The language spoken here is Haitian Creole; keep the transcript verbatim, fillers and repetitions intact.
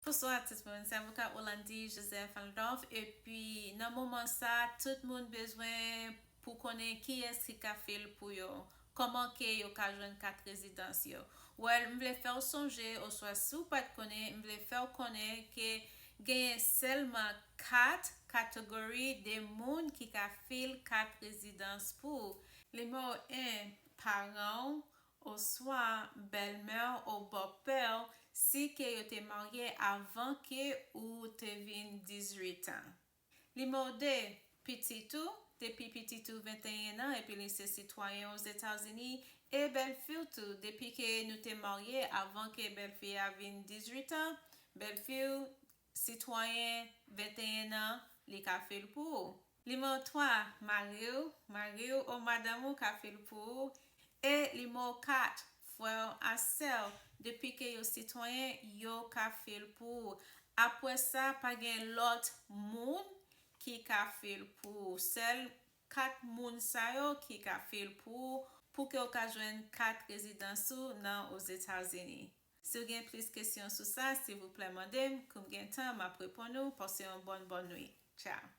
Bonswa tout moun, se avoka Olandy Joseph Aldorf, epi nan moman sa, tout moun bezwen pou konnen kiyès ki ka fil pou yo, kòman ke yo ka jwenn kat rezidans yo. Well, m vle fè w sonje, oswa si w pa t konnen, m vle fè w konnen ke genyen sèlman kat kategori de moun ki ka fil kat rezidans pou ou. Nimewo en, paran w, oswa bèlmè w ou bòpè w, si ke yo te marye avan ke ou te vin dizuit an. Nimewo de, pitit ou, depi pitit ou venteyen an epi li se sitwayen Ozetazini, e bèlfi w tou, depi ke nou te marye avan ke bèlfi a vin dizuit an, bèlfi w sitwayen venteyen an, li ka fil pou ou. Nimewo twa, mari w, mari w ou madanm ou ka fil pou ou. E nimewo kat, frè w a sè w, depi ke yo sitwayen, yo ka fil pou ou. Apre sa, pa gen lòt moun ki ka fil pou ou. Sèl kat moun sa yo ki ka fil pou ou, pou ke w ka jwenn kat rezidans ou nan Ozetazini. Si w gen plis kesyon sou sa, silvouplè mande m, kou m gen tan, m ap reponn ou. Pase yon bòn, bòn nwit. Tchao.